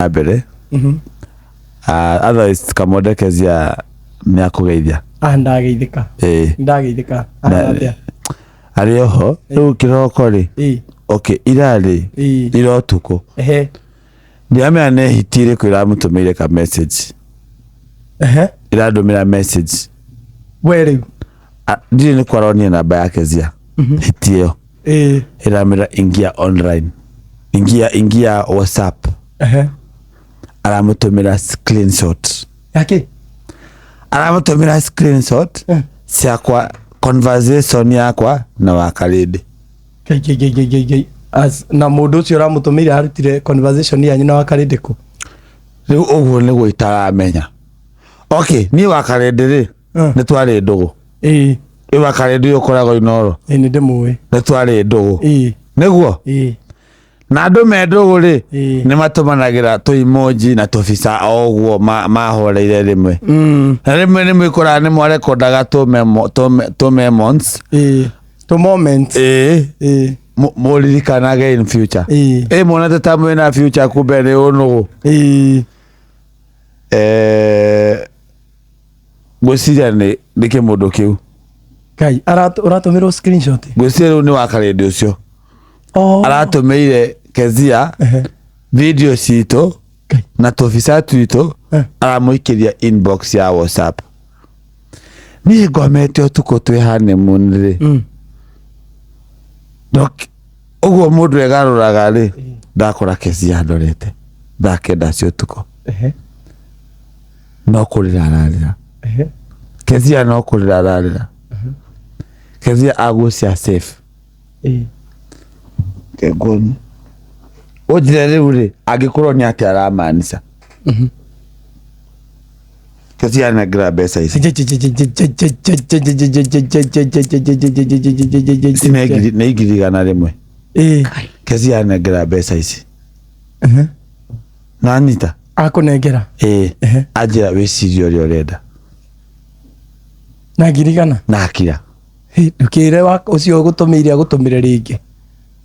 Na mbere. Otherwise Kamondekezia nĩ akũgeithia. Ah, ndageithĩka. Ĩĩ. Ndageithĩka. Na- Atĩa? Arĩ oho rĩu kĩroko rĩ, okay, ira rĩ, ira ũtukũ ndiramenya nĩ hiti ĩrĩkũ ĩramũtũmĩire ka message, ĩrandũmĩra message. We rĩu. Ah, ndirĩ nĩ kwaronia namba ya Kezia, hiti ĩyo ĩramĩra ingia online, ingia ingia WhatsApp. Aramũtũmĩra screenshot. Yake. Aramũtũmĩra screenshot ciakwa, conversation yakwa na Wakarĩndĩ. Gei, gei, gei, gei, gei, gei. As, na mũndũ ũcio ũramũtũmĩire arutire conversation yanyu na Wakarĩndĩ kũ? Rĩu ũguo nĩguo itaramenya. Okay, niĩ Wakarĩndĩ rĩ, nĩ twarĩ ndũgũ. Ĩ Wakarĩndĩ ũyũ ũkoragwo Inoro? Ĩĩ, nĩ ndĩmũĩ. Nĩ twarĩ ndũgũ. Nĩguo. Na andũ me ndũgũ rĩ, nĩ matũmanagĩra tũ emoji na tũbica o ũguo mahoreire rĩmwe. Na rĩmwe nĩ mwĩkoraga nĩ mwarekondaga tũ memo, tũ memos. Tũ moments. Ĩĩ. Mũririkanage in future. Ĩ monete ta mwĩna future, kumbe nĩ ũnũgũ. Ngwĩciria nĩ kĩmũndũ kĩu. Ngai, ũratũmĩrwo screenshot? Ngwĩciria rĩu nĩ Wakarĩndĩ ũcio. Oh. Aratũmĩire Kezia video citũ Ngai. na tũbica twitũ. Aramũikĩria inbox ya WhatsApp. Niĩ ngomete ũtukũ twĩ honeymoon rĩ. Ũguo mũndũ egarũraga rĩ, ndakora Kezia ndorete thaa 9 cia ũtukũ. No kũrĩra ararĩra. Kezia no kũrĩra ararĩra. Kezia agucia safe. Kengoni ũnjĩre rĩu rĩ, angĩkorwo nĩ atĩa aramaanisha Kezia anengera mbeca ici. Ici nĩ ngiri, nĩ 100,000. Kezia anengera mbeca ici nanyita. Akũnengera? Ĩĩ. Anjĩra wĩcirie ũrĩa ũrenda. Na 100,000? Na akira. Ndũkĩre ũcio ũgũtũmĩire agũtũmĩre rĩngĩ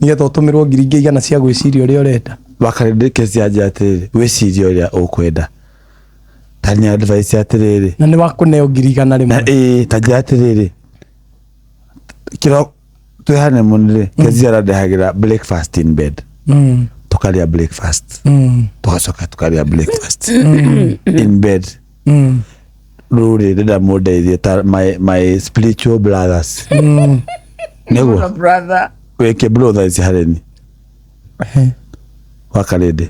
nĩgetha ũtũmĩrwo ngiri ingĩ igana cia gwĩciria ũrĩa ũrenda. Wakarĩndĩ Kezia anjĩra atĩrĩrĩ, wĩcirie ũrĩa ũkwenda, ta nĩ advice atĩrĩrĩ. Na nĩ wakũneo ngiri igana na rĩmwe. Ĩĩ, ta njĩra atĩrĩrĩ, kĩro twĩ honeymoon rĩ, Kezia arandehagĩra breakfast in bed. Tũkarĩa breakfast, tũgacoka tũkarĩa breakfast in bed. Rĩu rĩ, ndĩrenda mũndeithie ta my spiritual brothers, nĩguo brother. Wĩke brothers harĩ ni. Wakarĩndĩ,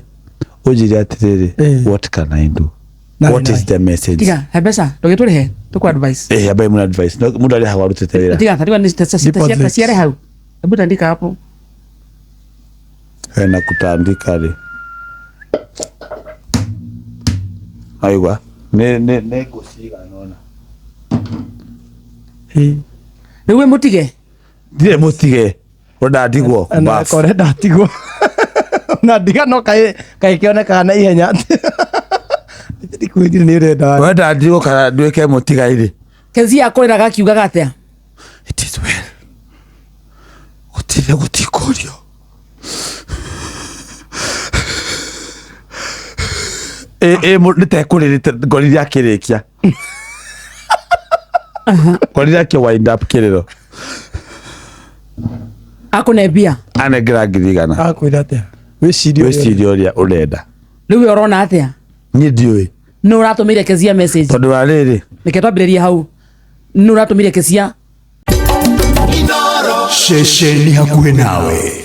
ũnjĩre atĩrĩrĩ, what can I do? Nani, What is nani? the message? Tiga, he mbeca, ndũgĩtũrĩhe, tũkũ advice. Eh, ambaye muna advice. No, mũndũ arĩhagwo arutĩte wĩra. Tiga, tiga nĩ Deposit. taciare hau. Hebu tandika hapo. Hena kutandika rĩ, aigua nĩ ngũ cigana ũna. Rĩu we mũtige. Ndirĩ mũtige, ũndandigwo Na bafu. kore ndatigwo na ndiga no kaĩ kaĩ kĩonekaga na ihenya ndikwĩrire nĩ ũrenda. Wenda ndigwo kana nduĩke mũtigairĩ? Kezia akũrĩraga akiugaga atĩa? It is well, gũtirĩ gũtikũrio. Ĩ nĩtekũrĩrĩte ngorire akĩrĩkia, ngorire akĩ wind up kĩrĩro. Akũne mbia. Anengera 100,000. Akwĩra atĩa? Wĩcirie ũrĩa. Wĩcirie ũrĩa ũrenda. Rĩu we ũrona atĩa? Niĩ ndiũĩ. Nĩ ũratũmĩire Kezia message? Tondũ wa rĩrĩ. Reke twambĩrĩrie hau. Nĩ ũratũmĩire Kezia? Ceceni hakuhĩ nawe.